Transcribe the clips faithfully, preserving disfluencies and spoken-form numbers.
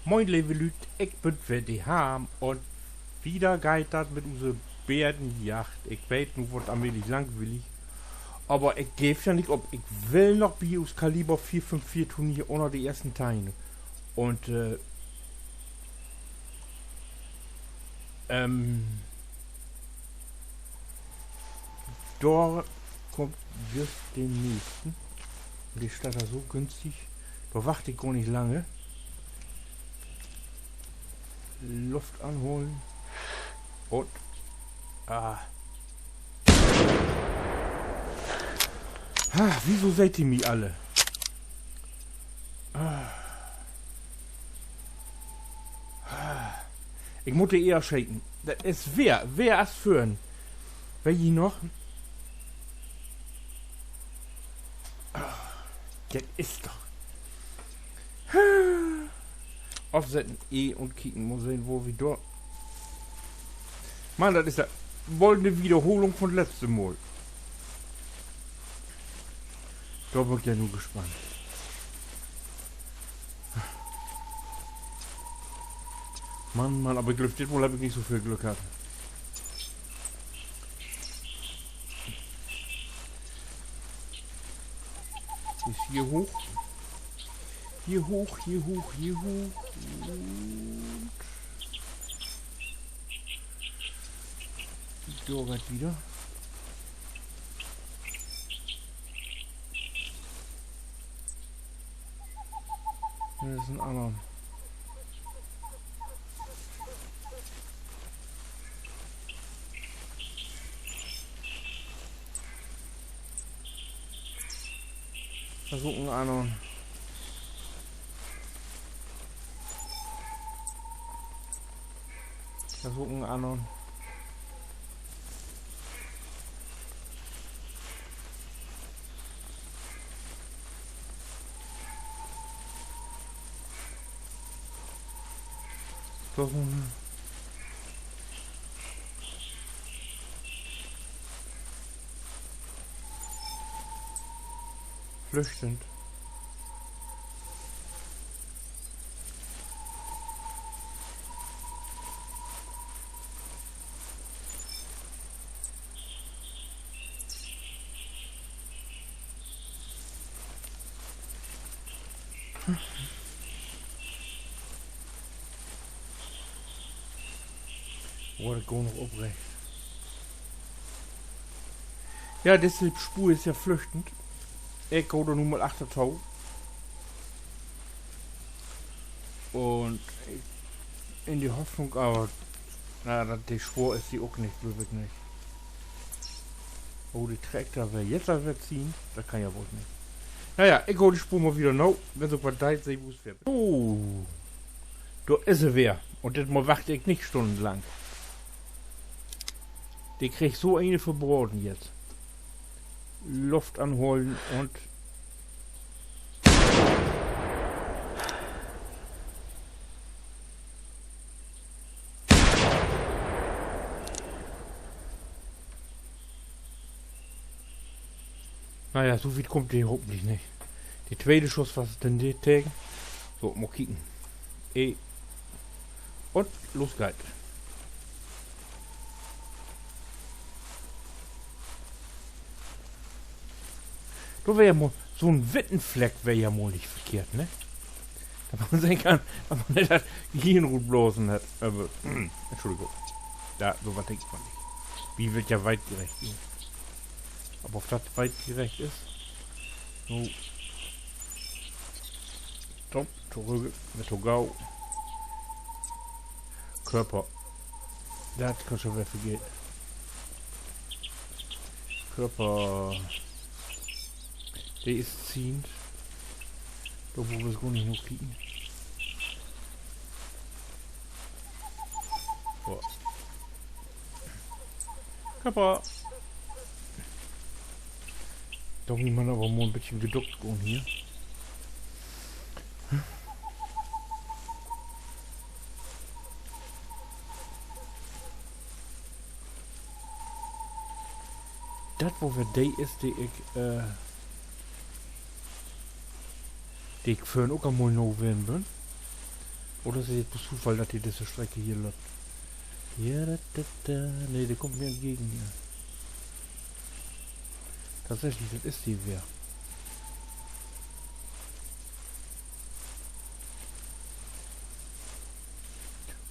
Moin, leve Lüüd, ik bün weer de Harm un wieder geiht dat mit use Bärenjagd. Ik weet, nu word allmählich langwielig, aver ik geev ja nich op. Ik will noch bi us Kaliber veer fünf veer Turnier ünner de eersten teihn. Un, äh, ähm, dor kummt jüst de nächsten. Un de steiht dor so günstig. Dor wacht ik gor nich lange. Luft anholen. Un, ah. Ah, wieso seht ji mi alle? Ah. Ah. Ik mutt de ehr scheten. Dat is weer, weer as vörhen. Weet ji noch? Ah, dat is doch. Ofsetten, E un kieken, mal sehn, wo wi dor. Mann, dat is ja woll 'ne Wiederholung von letzte Mal. Dor bün ik ja nu gespannt. Mann, Mann, aver ik glööv, dit Mal heff ik nich so veel Glück hatt. Is hier hooch. Hier hooch, hier hooch, hier hooch. Un dor geiht wieder. Dat is en anner. Dat is ok en anner. Dat is ok en anner. Dat is en Flüchtend. Oh, dat geiht noch oprecht. Ja, disse Spoor is ja flüchtend. Ik gah dor nu mal achterto. Un in de Hoffnung, aver, na, dat, de swoor is de ok nich, glööv ik nich. Oh, de Trecker weer jetzt al weer ziehen. Dat kann ja woll nich. Na ja, ik gah de Spoor mal wieder na. Wenn sik wat deit, seh wi us weer. Oh, dor is he weer. Un dit Mal wacht ik nich stunnenlang. De kriggt so een verbraden jetzt. Luft anholen un Na ja, so wiet kummt de hopentlich nich. De tweede Schuss was denn de tegen. So, mal kieken. Ey. Un los geiht. Dor weer ja mal, so'n witten Fleck weer ja mal nich verkehrt, ne? Dat man seggen kann, dat man dat Gehirn rutblasen hett. Aver, Entschuldigung. Ja, so wat denkt man nich. Wi wüllt ja weitgerecht sien. Aver of dat weitgerecht is? So. Stopp, torügg, mit to gau. Körper. Dat kannst du weer vergeten. Körper. De is ziemt. Dor wo wi gor nich na kieken. So. Körper. Dor mutt man aver mal en beten geduckt gahn hier. Dat, wo weer de is, de ik, äh, de ik vörhen ok al mal na ween bün. Oder is dat nu Toofall, dat de disse Streck hier löppt? Ja, dat, dat, äh, nee, de kummt mi entgegen hier. Tatsächlich, dat is de weer.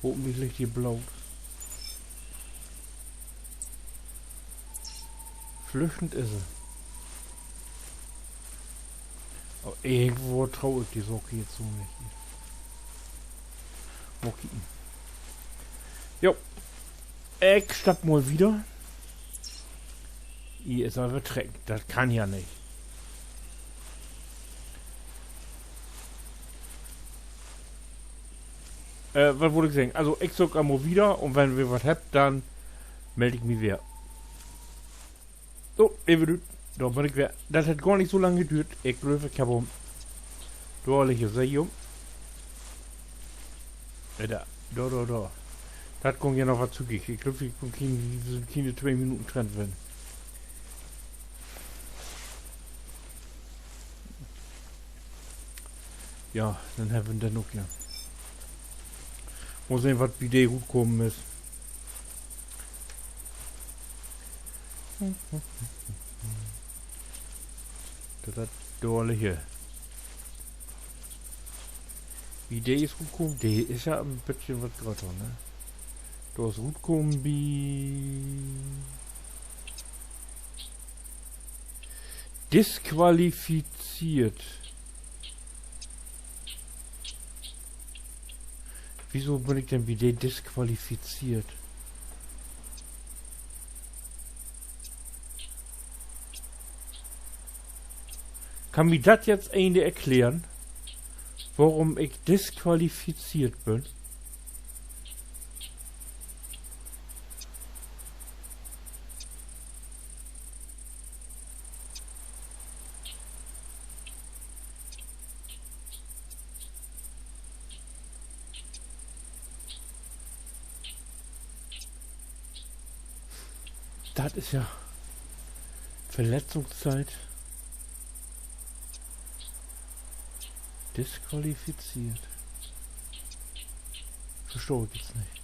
Hoffentlich liggt hier Bloot. Flüchtend is he. Aver irgendwo tro ik de Saak hier so nich. Mal kieken. Jo. Ik stapp mal wieder. Hier is aver Trecken. Dat kann ja nich. Äh, wat wull ik seggen? Also, ik söök mal wieder un wenn wi wat hebbt, denn meld ik mi weer. So, leve Lüüd, dor bün ik weer. Dat hett gor nich so lang düert. Ik glööv, ik heff em. Dor liggt he, seht ji em. Ja, dor, dor, dor, dor. Dat kunn ja noch wat zügig. Ik glööv, wi sünd keen, wi sünd keen twee Minuten drin ween. Ja, denn hebbt wi den ok, ja. Mal sehn, wat bi de rutkamen is. Dat, dat dor liggt. Bi de is rutkamen, de is ja en beten wat grötter, ne? Dor is rutkamen bi disqualifiziert. Wieso bün ik denn bi de disqualifiziert? Kann mi dat jetzt een erklären, worüm ik disqualifiziert bün? Dat is ja Verletzungszeit. Disqualifiziert. Verstah ik jetzt nich.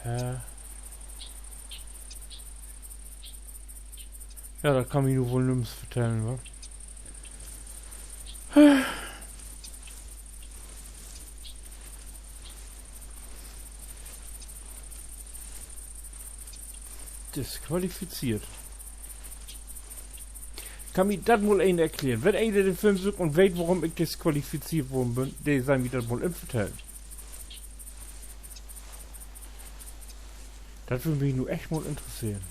Hä? Ja, dat kann mi nu woll nüms vertellen, wa? Disqualifiziert. Kann mi dat mal een erklären? Wenn een den Film süht un weet, worüm ik disqualifiziert worrn bün, de sall mi dat mal even vertellen. Dat würr mi nu echt mal interesseren.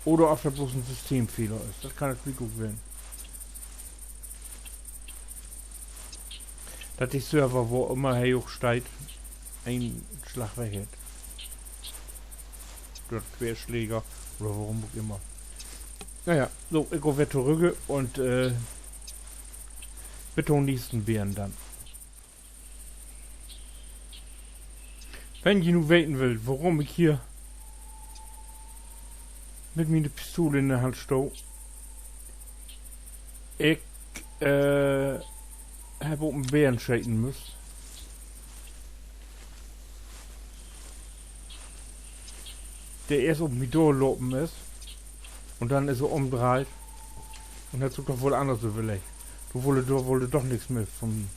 Oder of dat bloots en Systemfehler is. Dat kann natürlich ok ween. Dat de Server, wo ümmer he ok steiht, een Slag weg hett. Dör Querschläger oder worüm ok ümmer. Na ja, so, ik gah weer torügge un, äh, bit to'n nächsten Bären denn. Wenn ji nu weten wüllt, worüm ik hier mit miene Pistole in de Hand stah, ik, äh, heff op en Bären scheten müsst, de eerst op mi dörlopen is. Un denn is he ümdreiht un hett sük doch woll anners överleggt. Du wull, dor wull doch nix mehr von mi.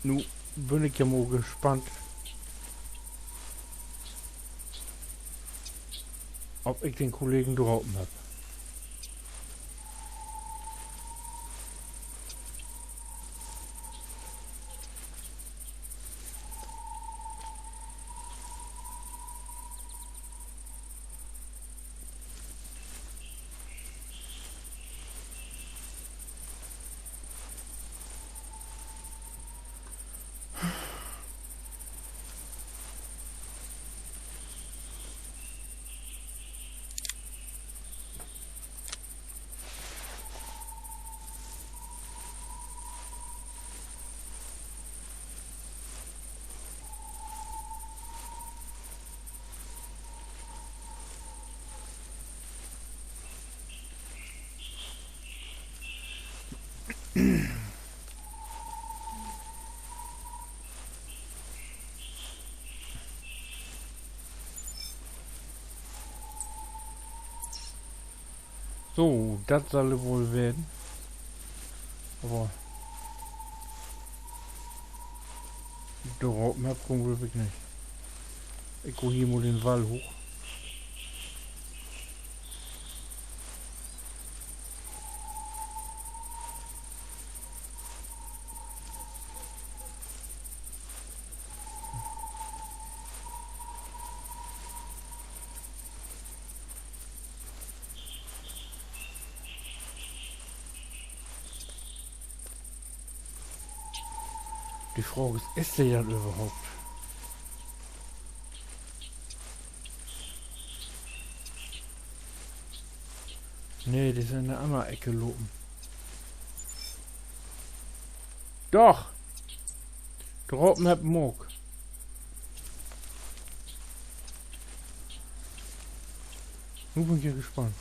Nu bün ik ja mal gespannt, of ik den Kollegen drapen heff. So, dat sall woll weren. Aver dor mehr kumm, glööv ik nich. Ik gah hier mal den Wall hooch. De Fraag is, is de dat överhaupt? Nee, de is in de anner Eck lopen. Doch! Drapen hebb ik 'm ok. Nu bün ik ja gespannt.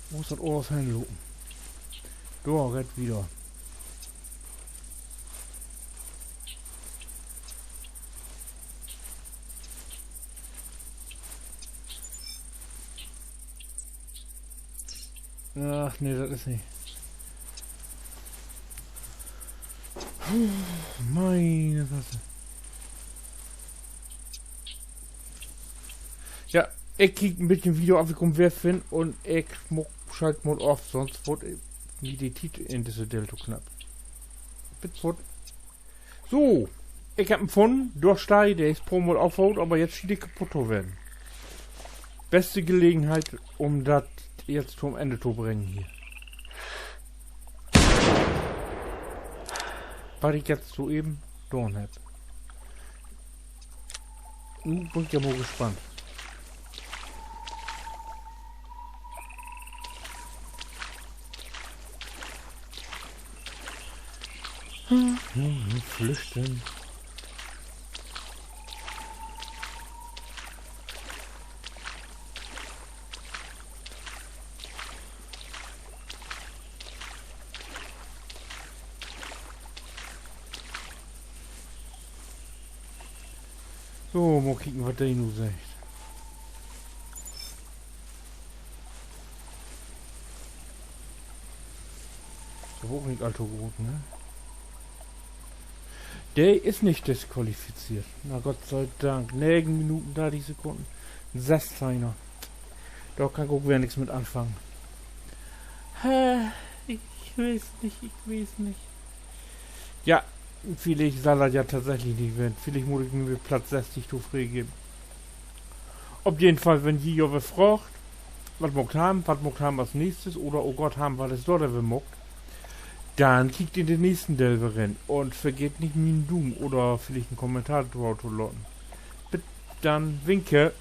Wo is dat Oors henlopen? Dor geiht 't wieder. Ach nee, dat is nich. Meine Fresse. Ja, ik kiek en beten Video af, ik kumm weer, Finn, un ik maak, schalt mal of, sonst word mi de Tiet in disse Deel to knapp. Bit fort. So, ik hebb em funnen, dor steiht he, is poor Mal afhaut, aver jetzt schient he kaputt to ween. Beste Gelegenheit, um dat jetzt to'n Enn to bringen hier. Wat ik jetzt soeven daan hebb. Nu bün ik ja mal gespannt. Hm, flüchten. So, mal kieken, wat de nu seggt. Is aver ok nich all to groot, ne? De is nich disqualifizeert. Na, Gott sei Dank. Negen Minuten, dartig Sekunnen. Sössteihnter. Dor kann ik ok weer nix mit anfangen. Hä, ik weet nich, ik weet nich. Ja, villicht sall dat ja tatsächlich nix weren. Villicht mutt ik mi mit Platz sösstig tofreden geven. Op jeden Fall, wenn ji jo weer fraagt, wat maakt Harm, wat maakt Harm as nächstes oder, oh Gott, Harm, wat is dor denn weer maakt, denn kiekt in den nächsten Deel weer rin un vergeet nich, mi en Duum oder villicht en Kommentar dor to laten. Bit denn, winke.